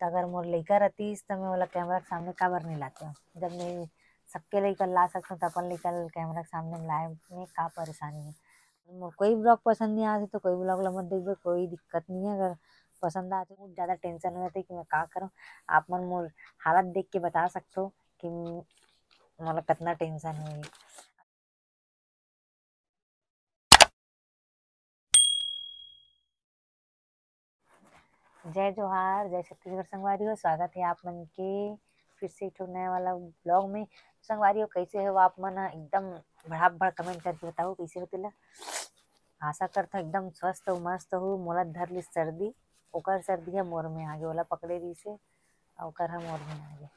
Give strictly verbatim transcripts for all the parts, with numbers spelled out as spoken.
त अगर मोर लइका रहतीस, त मैं ओला कैमरा के सामने काबर नहीं लाते? जब मैं सबके लइका ला सकथों, त अपन लइका ल कैमरा के सामने लाए में का परेशानी है? मोर कोई ब्लॉग पसंद नहीं आते, तो कोई ब्लॉग ला मत देखबे, कोई दिक्कत नहीं है। अगर पसंद आते, बहुत ज़्यादा टेंशन हो जाते कि मैं का करूँ। आप मन मोर हालत देख के बता सकते हो कि मोला कितना टेंशन है। जय जोहार, जय छत्तीसगढ़ संगवारी हो। स्वागत है आप मन के फिर से एक ठो नया वाला ब्लॉग में। संगवारी हो, कैसे हो आप मन? एकदम भड़ाभड़ कमेंट करके बताओ, कैसे हो तेला। आशा करता हूँ एकदम स्वस्थ हो, मस्त हो। मोला धर ली सर्दी, ओकर सर्दी है मोर में आगे, ओला पकड़े रही से, ओकर है मोर में आगे।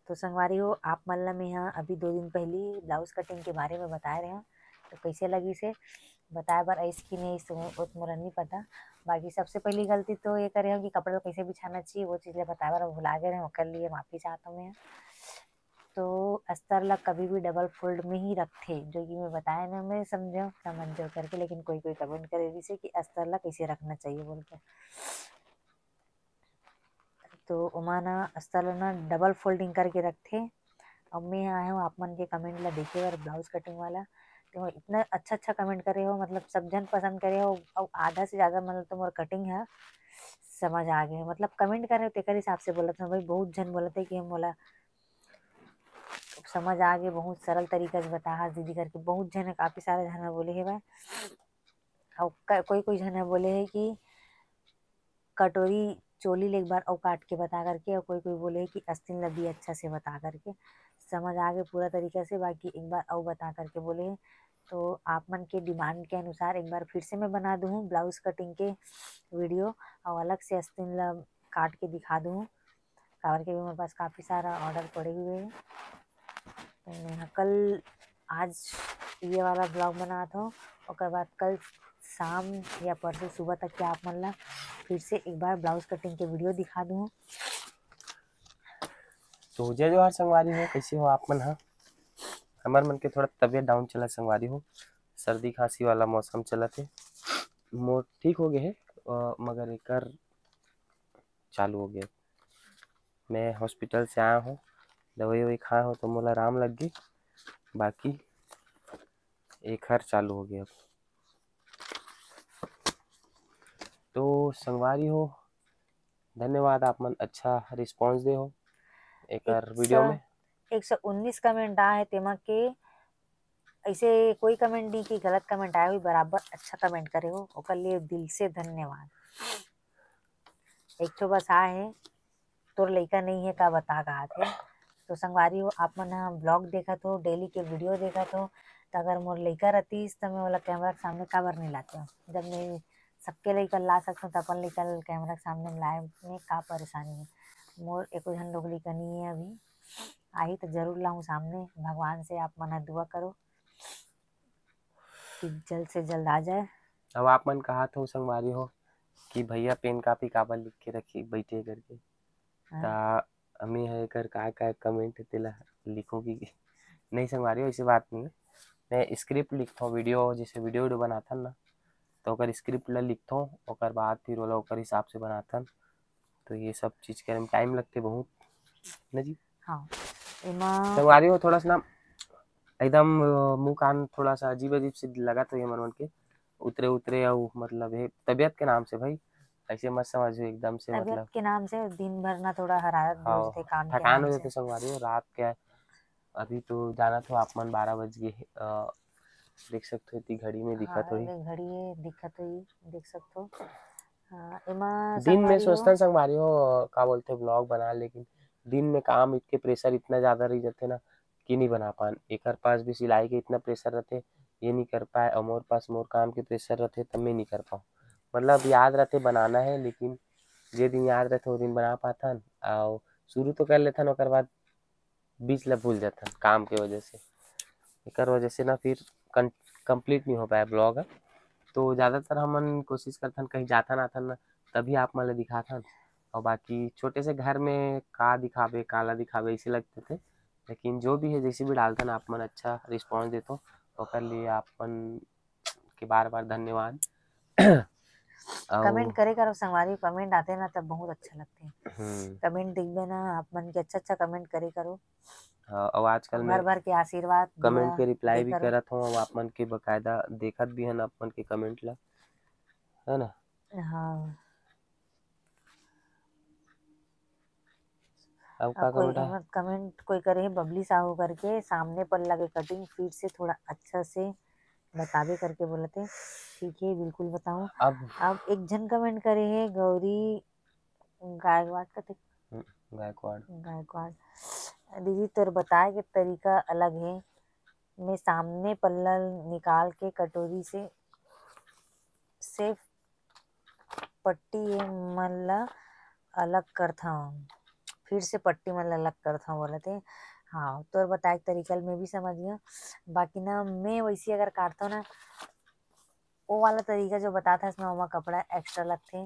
तो संगवारी हो, आप मन ला मैं हा अभी दो दिन पहली ब्लाउज कटिंग के बारे में बताए रहे हूँ, तो कैसे लगी से बताए बर आइस कि नहीं, तो वो तो मोला नहीं पता। बाकी सबसे पहली गलती तो ये करे हूँ कि कपड़ा ला कैसे बिछाना चाहिए, वो चीज़ ला बताए बर भुला गए रहे हूँ, ओकर लिए माफ़ी चाहता हूँ मैं। तो अस्तर ला कभी भी डबल फोल्ड में ही रखथे, जो कि मैं बताए ना, मैं समझे समझ जाओ करके, लेकिन कोई कोई कमेंट करे रहिसे कि अस्तर ला कैसे रखना चाहिए बोल के। तो ओमा ना अस्तर ला ना डबल फोल्डिंग करके रखथे। अब मैं आए हूँ आप मन के कमेंट ला देखे बर, ब्लाउज कटिंग वाला। तो इतना अच्छा अच्छा कमेंट करे हो, मतलब सब जन पसंद करे हो। अब आधा से ज़्यादा मतलब तो मोर कटिंग है समझ आ गए, मतलब कमेंट करे हो तेकर हिसाब से बोलत हूँ भाई। बहुत जन बोलत है कि हम बोला समझ आ गए, बहुत सरल तरीका से बता हस दीदी करके। बहुत जन, काफ़ी सारे जन बोले हे भाई। और क-, कोई कोई जन बोले है कि कटोरी चोली ले एक बार अउ काट के बता करके, और कोई कोई बोले है कि अस्तिन ला भी अच्छा से बता करके। समझ आ गए पूरा तरीका से, बाकी एक बार अउ बता करके बोले है। तो आप मन के डिमांड के अनुसार एक बार फिर से मैं बना दूँ ब्लाउज कटिंग के वीडियो, और अलग से अस्तिन ला काट के दिखा दूँ, काबर के भी मेरे पास काफ़ी सारा ऑर्डर पड़े हुए हैं। तो मैं कल, आज ये वाला ब्लॉग बनात हूँ, ओकर बाद कल शाम या परसों सुबह तक के आप मन ला फिर से एक बार ब्लाउज कटिंग के वीडियो दिखा दूँ। तो जय जोहार संगवारी हो, कैसे हो आप मन? हाँ, हमार मन के थोड़ा तबीयत डाउन चला संगवारी हो, सर्दी खांसी वाला मौसम चलत है। मोर ठीक हो गए है, अ, मगर एकर चालू हो गया। मैं हॉस्पिटल से आया हूँ, दवाई ववाई खाया हूँ तो मोला आराम लग गई, बाकी एकर चालू हो गया। तो संगवारी हो, धन्यवाद, आप मन अच्छा रिस्पॉन्स दे हो एकर एक वीडियो सौ, में। एक सौ उन्नीस कमेंट आए हे, तेमा के ऐसे कोई कमेंट नहीं कि गलत कमेंट आए हुई, बराबर अच्छा कमेंट करे हो, ओकर लिए दिल से धन्यवाद। एक ठो बस आए हे, तोर लइका नहीं है का बता कहा थे। तो संगवारी हो, आप मन ह ब्लॉग देखत हो, डेली के वीडियो देखत हो, तो अगर मोर लइका रहतीस तो मैं ओला कैमरा के सामने काबर नहीं लाते? जब मैं सबके लइका ला सकता हूँ, तो अपन लइका ल कैमरा के सामने लाए में का परेशानी है? मोर एको झन लोग लइका नहीं है अभी, आही तो जरूर लाऊं सामने। भगवान से आप मन ह दुआ करो कि जल्द से जल्द आ जाए। अब आप मन कहा थो संगवारी हो कि भैया पेन कापी काबर लिख के रखी बैठे करके, हाँ। ता हमें है कर का का कमेंट तेला लिखो कि नहीं संगवारी हो, ऐसी बात नहीं है। मैं स्क्रिप्ट लिखता हूँ, वीडियो, जैसे वीडियो वीडियो बनाथन ना, तो ओकर स्क्रिप्ट ला लिखता हूँ, ओकर बाद फिर ओला ओकर हिसाब से बनाथन। तो ये सब चीज़ करे में टाइम लगते बहुत ना जी। हाँ, एमा संगवारी हो, थोड़ा सा ना एकदम, अ, मुंह कान थोड़ा सा अजीब अजीब से लगा तो ये मन मन के उतरे उतरे, अउ मतलब ये तबीयत के नाम से भाई, ऐसे मत समझो एकदम से, तबीयत मतलब के नाम से दिन भर ना थोड़ा हरारत भी हो हाँ, जाथे काम के थकान नाम हो से। जाथे संगवारी हो। रात के अभी तो जाना तो आप मन बारह बज गए, अ, देख सकते हो इतनी घड़ी में दिखत हाँ, होही। ये घड़ी है, दिखत होही, देख सकते हो। हाँ, एमा दिन में संगवारी हो। सोचथन संगवारी हो, का बोलते ब्लॉग बना, लेकिन दिन में काम के प्रेशर इतना ज़्यादा रह जाते ना कि नहीं बना पान। एकर पास भी सिलाई के इतना प्रेशर रहते, ये नहीं कर पाए, और मोर पास मोर काम के प्रेशर रहते, तब मैं नहीं कर पाऊँ। मतलब याद रहते बनाना है, लेकिन जे दिन याद रहते वो दिन बना पाथन, और शुरू तो कर लेथन, ओकर बाद बीच ला भूल जाथन काम के वजह से। एकर वजह से ना फिर कं-, कंप्लीट नहीं हो पाया ब्लॉग। तो ज़्यादातर हमन कोशिश करथन कहीं जाथन आथन ना, तभी आप मन ला दिखाथन। और बाकी छोटे से घर में का दिखाबे, काला दिखाबे, ऐसे लगते थे। लेकिन जो भी है, जैसे भी डालथन, आप मन अच्छा रिस्पॉन्स देथो, ओकर लिए आप मन के बार बार धन्यवाद। अउ कमेंट करे करो संगवारी, कमेंट आथे ना तब बहुत अच्छा लगथे। हम्म। कमेंट देखबे ना आप मन के, अच्छा अच्छा कमेंट करे करो। हाँ, अउ आजकल भर मैं भर के आशीर्वाद कमेंट दुआ के रिप्लाई दे भी करो। करत हूँ, अउ आप मन के बकायदा देखत भी हन आप मन के कमेंट ला, है ना? हाँ। अब का कोई कमेंट है? कमेंट कोई करे हे बबली साहू करके, सामने पल्ला के कटिंग फिर से थोड़ा अच्छा से बताबे करके बोलत हे। ठीक है, बिल्कुल बताऊँ। अब अब एक झन कमेंट करे हे गौरी गायकवाड़ कथे। हम्म, गायकवाड़। गायकवाड़। दीदी तोर बताए के तरीका अलग हे। मैं सामने पल्ला निकाल के कटोरी से सिर्फ पट्टी ये मन ला अलग करथव, फिर से पट्टी मन ला अलग करथव बोलत हे। हाँ, तोर बताए के तरीका ल मैं भी समझ गया। बाकी ना मैं वैसे अगर काटथव ना, वो वाला तरीका जो बतात हस ना, ओमा कपड़ा एक्स्ट्रा लगथे।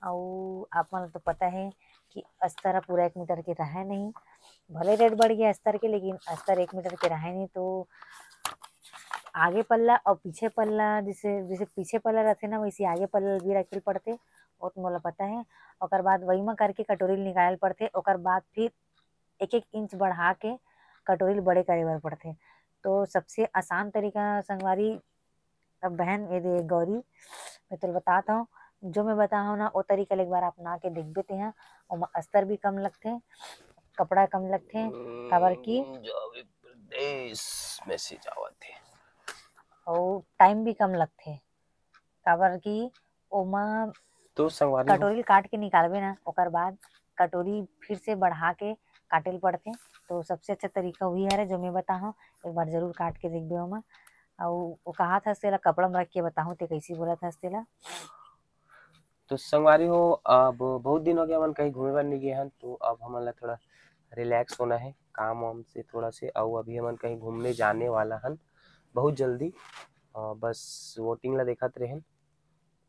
अउ आप मन ल तो पता है कि अस्तर ह पूरा एक मीटर के रहे नहीं, भले रेट बढ़ गया अस्तर के, लेकिन अस्तर एक मीटर के रहे नहीं। तो आगे पल्ला और पीछे पल्ला, जैसे जैसे पीछे पल्ला रहथे ना, वैसे आगे पल्ला भी रखे ल पड़थे, वो तो मोला पता है। ओकर बाद वही में करके कटोरी ल निकाले ल पड़थे, ओकर बाद फिर एक एक इंच बढ़ा के कटोरी ल बड़े करे बर पड़थे। तो सबसे आसान तरीका संगवारी, अब बहन, ये दे गौरी, मैं तोला बतात हूँ, जो मैं बता हूँ ना, वो तरीका ले एक बार अपना के देखबे तेहा, ओमा अस्तर भी कम लगथे, कपड़ा कम लगथे, काबर कि जावे परदेस message आवत हे। अउ टाइम भी कम लगथे, काबर कि ओमा तो संगवारी हो कटोरी ल काट के निकालबे ना, ओकर बाद कटोरी फिर से बढ़ा के काटे ल पड़थे। तो सबसे अच्छा तरीका वही हरे, जो मैं बता हूँ, एक बार जरूर काट के देखबे ओमा। अउ वो कहा था तेला कपड़ा में रख के बताहूँ, ते कैसी बोला था तेला। तो संगवारी हो, अब बहुत दिन हो गया हमन कहीं घूमे बर नहीं गए हन, तो अब हमन ला थोड़ा रिलैक्स होना है काम वाम से थोड़ा से। अउ अभी हमन कहीं घूमने जाने वाला हन बहुत जल्दी। अ, बस वोटिंग ला देखत रहेन,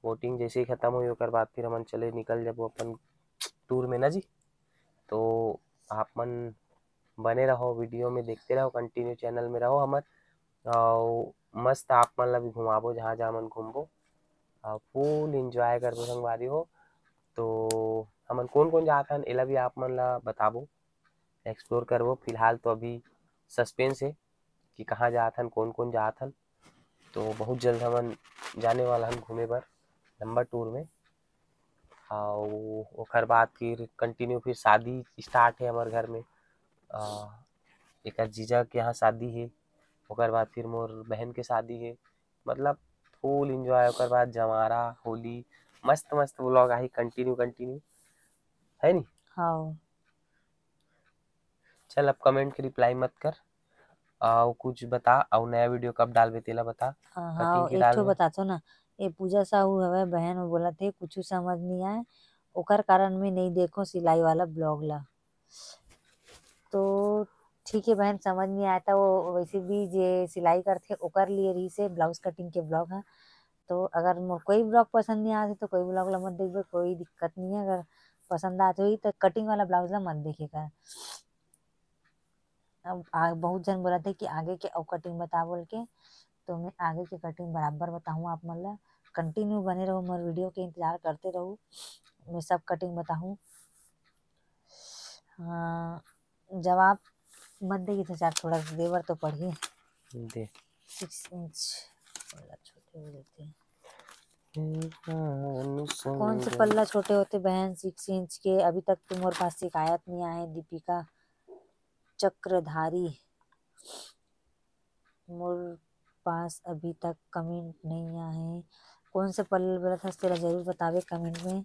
वोटिंग जैसे ही खत्म होई ओकर बाद फिर हमन चले निकल जाबो अपन टूर में ना जी। तो आप मन बने रहो, वीडियो में देखते रहो, कंटिन्यू चैनल में रहो हमर, अउ मस्त आप मन ला भी घुमाबो जहाँ जहाँ मन घूमबो, अउ फुल एंजॉय करबो संगवारी हो। तो हमन कौन कौन जात हन एला भी आप मन ला बताबो, एक्सप्लोर करबो। फिलहाल तो अभी सस्पेंस है कि कहाँ जात हन, कौन कौन जात हन। तो बहुत जल्द हमन जाने वाला हन घूमे बर लंबा टूर में। अउ ओकर बाद फिर कंटिन्यू फिर शादी स्टार्ट है हमर घर में। अ, एकर जीजा के यहाँ शादी है, ओकर बाद फिर मोर बहन के शादी है, मतलब फुल एंजॉय। ओकर बाद जवारा, होली, मस्त मस्त व्लॉग आही कंटिन्यू कंटिन्यू, है नी? हाँ। चल अब कमेंट के रिप्लाई मत कर, अउ कुछ बता, अउ नया वीडियो कब डालबे तेला बता। हाँ, कटिंग हाँ, के एक ठो डालबे। बताथो ना, ये पूजा साहू हवे बहन, वो बोलत हे कुछ समझ नहीं आए, ओकर कारण मैं नहीं देखो सिलाई वाला ब्लॉग ला। तो ठीक है बहन, समझ नहीं आया था वो, वैसे भी जे सिलाई करथे ओकर लिए रही से ब्लाउज कटिंग के ब्लॉग है। तो अगर मोर कोई ब्लॉग पसंद नहीं आते तो कोई ब्लॉग ला मत देखबे, कोई दिक्कत नहीं है। अगर पसंद आते हुई तो कटिंग वाला ब्लाउज ला मत देखे कर। अब आ, बहुत जन बोलत हे कि आगे के अउ कटिंग बता बोल के, तो मैं आगे के कटिंग बराबर बताहूँ आप मन ला। कंटिन्यू बने रहो, मोर वीडियो के इंतजार करते रहो, मैं सब कटिंग बताहूँ। हाँ, जवाब मत देगी तो चार थोड़ा सा देवर तो पढ़ी। दे। सिक्स इंच पल्ला छोटे हो जाते हैं। कौन से पल्ला छोटे होते बहन, सिक्स इंच के? अभी तक तो मोर पास शिकायत नहीं आए। दीपिका चक्रधारी, मोर पास अभी तक कमेंट नहीं आए। कौन से पल्ला बोलत हस, तेला जरूर बतावे कमेंट में।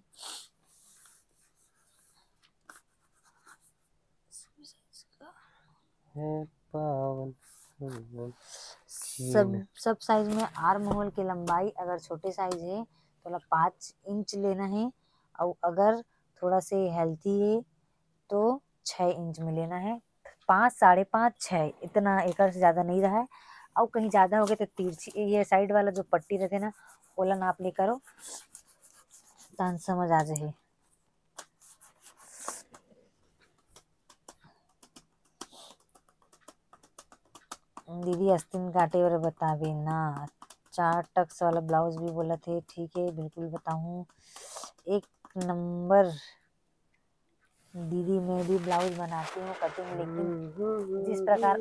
हे पावन, सब, सब साइज में आर्म होल के लंबाई अगर छोटे साइज है तो ओला पाँच इंच लेना है, और अगर थोड़ा से हेल्थी है तो छः इंच में लेना है। पाँच, साढ़े पाँच, छः, इतना, एकर से ज़्यादा नहीं रहा है। और कहीं ज़्यादा हो गए तो तिरछी, ये साइड वाला जो पट्टी रहते ना, ओला नाप ले करो, तान समझ आ जाए। दीदी, अस्तीन काटे बर बताबे ना। चार टक्स वाला ब्लाउज भी बोलत हे, ठीक है, बिल्कुल बताहूँ। एक नंबर दीदी, मैं भी ब्लाउज बनाती हूँ कटिंग, लेकिन जिस प्रकार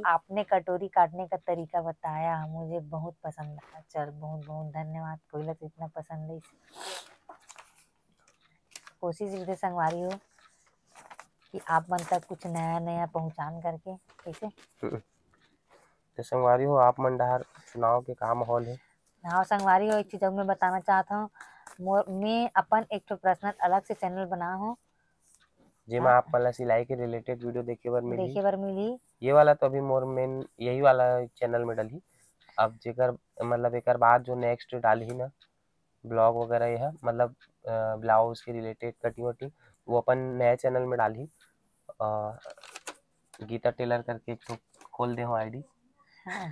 आपने कटोरी काटने का तरीका बताया, मुझे बहुत पसंद आया। चल, बहुत बहुत धन्यवाद, कोई ला तो इतना पसंद है। कोशिश रहिथे संगवारी हो कि आप मन तक कुछ नया नया पहुँचान करके। कैसे? हम्म। तो संगवारी हो, आप मन डहर चुनाव के का माहौल है? हाँ संगवारी हो, एक चीज अउ मैं बताना चाहत हूँ, मोर, मैं अपन एक ठो पर्सनल अलग से चैनल बना हूँ, जेमा हाँ। आप मन ला सिलाई के रिलेटेड वीडियो देखे बर मिलही। देखे बर मिलही। ये वाला तो अभी मोर मेन यही वाला चैनल में डलही। अब जेकर मतलब एकर बाद जो नेक्स्ट डालही ना ब्लॉग वगैरह, ये है मतलब ब्लाउज के रिलेटेड कटिंग वटिंग, वो अपन नया चैनल में डालही। अ, गीता टेलर करके एक ठो खोल दे हो आईडी। हाँ।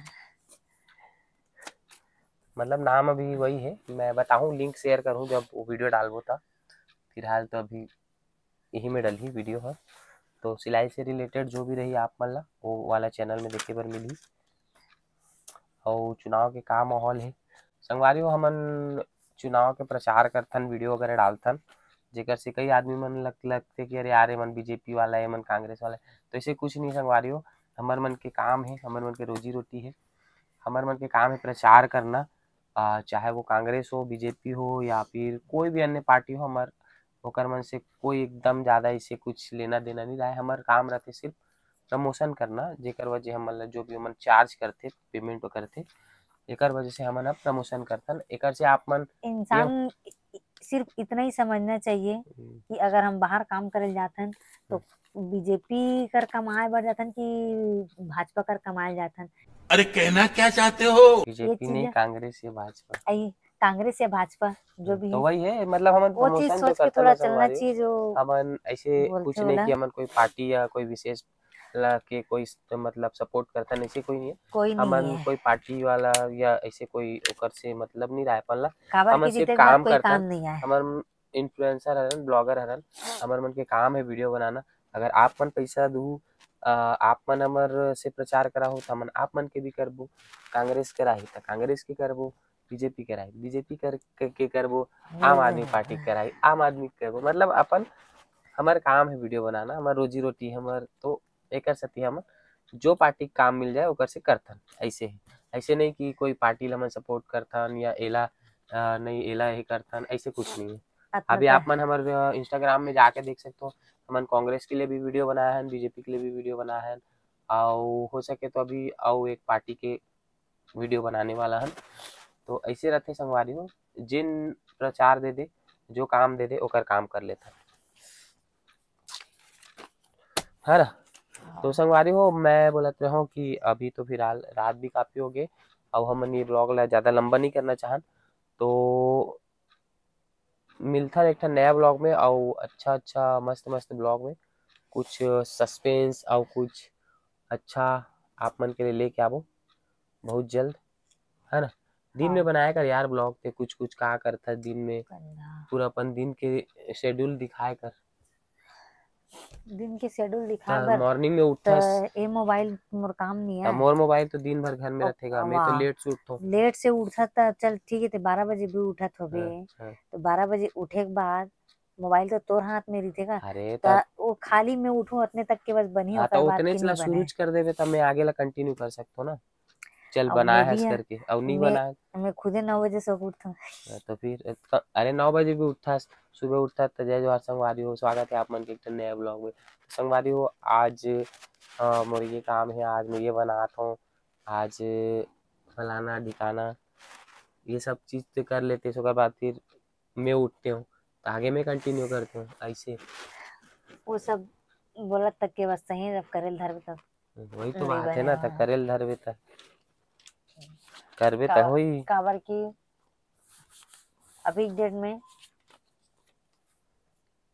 मतलब नाम अभी वही है, मैं बताहूँ, लिंक शेयर करूँ जब वो वीडियो डालबो त। फिलहाल तो अभी यही में डलही वीडियो ह। तो सिलाई से रिलेटेड जो भी रही आप मन ला, वो वाला चैनल में देखे बर मिलही। अउ चुनाव के का माहौल है संगवारी हो, हमन चुनाव के प्रचार करथन, वीडियो वगैरह डालथन, जेकर से कई आदमी मन लग, लगथे कि अरे यार, ये मन बीजेपी वाला है, ये मन कांग्रेस वाला है। तो ऐसे कुछ नहीं संगवारी हो, हमर मन के काम है, हमर मन के रोजी रोटी है, हमर मन के काम है प्रचार करना। आ, चाहे वो कांग्रेस हो, बीजेपी हो या फिर कोई भी अन्य पार्टी हो, हमर ओकर मन से कोई एकदम ज़्यादा ऐसे कुछ लेना देना नहीं रहे। हमर काम रहथे सिर्फ प्रमोशन करना, जेकर वजह हमन ला जो भी हमन चार्ज करथे, पेमेंट करथे, एकर वजह से हमन ह प्रमोशन करथन। एकर से आप मन इंसान इ-, इ-, सिर्फ इतना ही समझना चाहिए हम्म। कि अगर हम बाहर काम करे ल जाथन तो हम्म। बीजेपी कर कमाए बर जाथन कि भाजपा कर कमाए ल जाथन। अरे कहना क्या चाहते हो? ये बीजेपी चीज नहीं, है। कांग्रेस या भाजपा। आई, कांग्रेस या भाजपा जो हम्म, भी तो है। वही है, मतलब हमन वो चीज प्रमोशन तो सोच के करथन थोड़ा ना चलना संगवारी। चाहिए जो हमन ऐसे बोलथे कुछ नहीं वाला। कि हमन कोई पार्टी या कोई विशेष ला के कोई स-, मतलब सपोर्ट करथन, ऐसे कोई नहीं है। कोई नहीं हमन है। कोई पार्टी वाला या ऐसे कोई ओकर से मतलब नहीं रहे अपन ला। काबर हमन कि सिर्फ जीते के बाद काम कोई करथन। काम नहीं आए। हमन इन्फ्लुएंसर हरन, ब्लॉगर हरन, हमर मन के काम है वीडियो बनाना। अगर आप मन पैसा दू, अ, आप मन हमर से प्रचार कराहू, त हमन आप मन के भी करबो। कांग्रेस के राही, त कांग्रेस के करबो, बीजेपी के राही, बीजेपी कर, के, के करबो, आम आदमी पार्टी के राही, आम आदमी के करबो। मतलब अपन, हमर काम है वीडियो बनाना, हमर रोजी रोटी हमर, तो एकर सेती हमन जो पार्टी के काम मिल जाए, ओकर से करथन। ऐसे है, ऐसे नहीं कि कोई पार्टी ला हमन सपोर्ट करथन या एला, अ, नहीं, एला ये करथन, ऐसे कुछ नहीं है। अतना अभी तो आप मन हमर, अ, Instagram में जाके देख सकते हो, हमन कांग्रेस के लिए भी वीडियो बनाए हन, बीजेपी के लिए भी वीडियो बनाए हन, अउ हो सके तो अभी अउ एक पार्टी के वीडियो बनाने वाला हन। तो ऐसे रहते संगवारी हो, जिन प्रचार दे दे, जो काम दे दे, ओकर काम कर लेथन। है ना? तो हाँ। संगवारी हो, मैं बोलत रहा हूँ कि अभी तो फिलहाल रात भी काफ़ी हो गए, अब हमन ये ब्लॉग ला ज़्यादा लंबा नहीं करना चाहन, तो मिलथन एक ठन नया ब्लॉग में, अउ अच्छा अच्छा मस्त मस्त ब्लॉग में कुछ सस्पेंस अउ कुछ अच्छा आप मन के लिए लेके आबो बहुत जल्द, है ना? दिन में हाँ। बनाया कर यार ब्लॉग, ते कुछ कुछ का करथा दिन में, कंधा। पूरा अपन दिन के शेड्यूल दिखाए कर। दिन के शेड्यूल दिखाए त बर मॉर्निंग में त उठस। ए मोबाइल मोर काम नहीं त है। मोर मोबाइल तो दिन भर घर में अउ रथे गा, मैं तो वाह। लेट से उठथों। लेट से उठथा त चल ठीक है, ते बारह बजे भी उठत होबे। अच्छा। तो बारह बजे उठे के बाद मोबाइल तो तोर हाथ में रहिथे का? अरे, त त वो खाली में उठूं, उतने तक के बस बनी, हाँ, ओकर त बाद उतने के च ला नहीं बनाए। शुरू च कर देबे, त मैं आगे ला कंटिन्यू कर सकथों ना। चल, अब बनाए मैं हस भी है, करके, अउ नहीं मैं, बनाए। मैं खुदे नौ बजे सो के उठथों। हाँ, तो फिर, अ, अरे, नौ बजे भी उठथस, सुबह उठथस, त जय जोहार संगवारी हो, स्वागत है आप मन के एक ठन नया ब्लॉग में। संगवारी हो, आज, अ, मोर ये काम है, आज मैं ये बनात हूँ, आज फलाना ढिकाना, ये सब चीज़ तो कर लेते, ओकर बाद फिर मैं उठते हूँ, त आगे मैं कंटिन्यू करते हूँ, ऐसे। वो सब बोलत तक के बस सही, जब करे ल धरबे तब वही तो नहीं बात है ना, बने त वाला। करे ल धरबे त करबे त का-, होई। काबर कि अभी के डेट में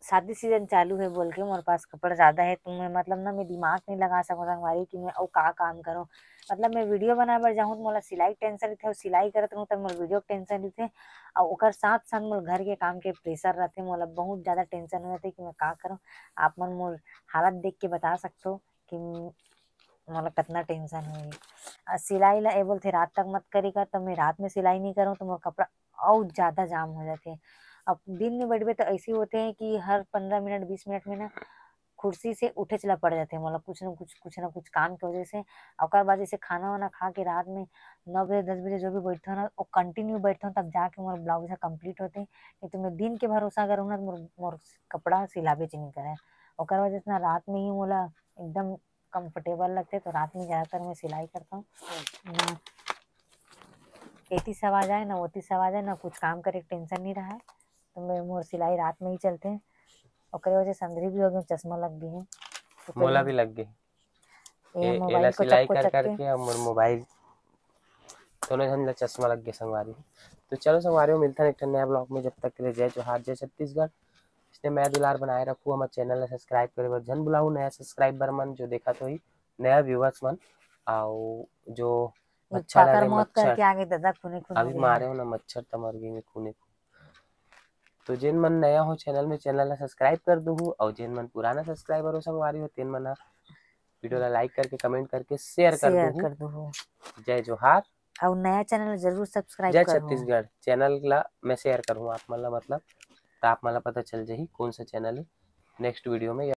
शादी सीजन चालू है बोल के मोर पास कपड़ा ज़्यादा है, तो मैं मतलब ना मैं दिमाग नहीं लगा सकूँ संगवारी कि मैं अउ का काम करूँ। मतलब मैं वीडियो बनाए बर जाहूँ त मोला सिलाई के टेंशन रहिथे, अउ सिलाई करत रहूँ त मोर वीडियो के टेंशन रहिथे, अउ ओकर साथ साथ मोर घर के काम के प्रेशर रहथे, मोला बहुत ज़्यादा टेंशन हो जाथे कि मैं का करूँ। आप मन मोर हालत देख के बता सकथो कि मोला कतना टेंशन होही। अ, सिलाई ला ए बोलथे रात तक मत करी कर, त मैं रात में सिलाई नहीं करूँ त मोर कपड़ा अउ ज्यादा जाम हो जाथे। अब दिन में बैठबे त ऐसी होथे कि हर पंद्रह मिनट, बीस मिनट में ना कुर्सी से उठे चला पड़ जाथे मोला, कुछ ना कुछ, कुछ ना कुछ काम के वजह से। ओकर बाद जैसे खाना वाना खा के रात में नौ बजे, दस बजे जो भी बैठथों ना, वो कंटिन्यू बैठथों, तब जाके मोर ब्लाउज ह कंप्लीट होथे। नहीं तो मैं दिन के भरोसा करूँ ना, तो मोर, मोर कपड़ा सिलाबे च नहीं करे। ओकर वजह से ना रात में ही मोला एकदम कंफर्टेबल लगथे, तो रात में ज्यादातर मैं सिलाई करता हूँ ना। एती सब आ जाए ना, ओती सब आ जाए ना, कुछ काम करे के टेंशन नहीं रहा है, तो मैं, मोर सिलाई रात में ही चलथे। ओकरे वजह से अंधेरी भी हो गई, चश्मा लग गई है। तो मोला पहले भी लग गई। ये ए, मोबाइल एला को सिलाई चक्को कर चक्के। करके अब मोर मोबाइल दोनों झन ला चश्मा लग गए संगवारी। तो चलो संगवारी, मिलता है एक ठन नया ब्लॉग में। जब तक के लिए जय जोहार, जय छत्तीसगढ़। इसने मैं दुलार बनाए रखू, हमारे चैनल ला सब्सक्राइब करे बर झन भुलाहू। नया सब्सक्राइबर मन जो देखत होही, नया व्यूअर्स मन, आओ जो ये मच्छर काकर हरे, मौत मच्छर। करके आगे दादा खूने खून अभी हो गया। मारे हो ना, मच्छर त मर गई खूने खून। तो जिन मन नया हो चैनल में, चैनल ला सब्सक्राइब कर दूहू, और जिन मन पुराना सब्सक्राइबर हो संगवारी हो, तेन मन वीडियो ला लाइक करके, कमेंट करके, शेयर कर शेयर दूहू। कर दूहू। जय जोहार। और नया चैनल जरूर सब्सक्राइब जय करहू। छत्तीसगढ़ चैनल ला मैं शेयर करूँ आप मन ला, मतलब, तो आप मन ला पता चल जाही कौन सा चैनल है। नेक्स्ट वीडियो में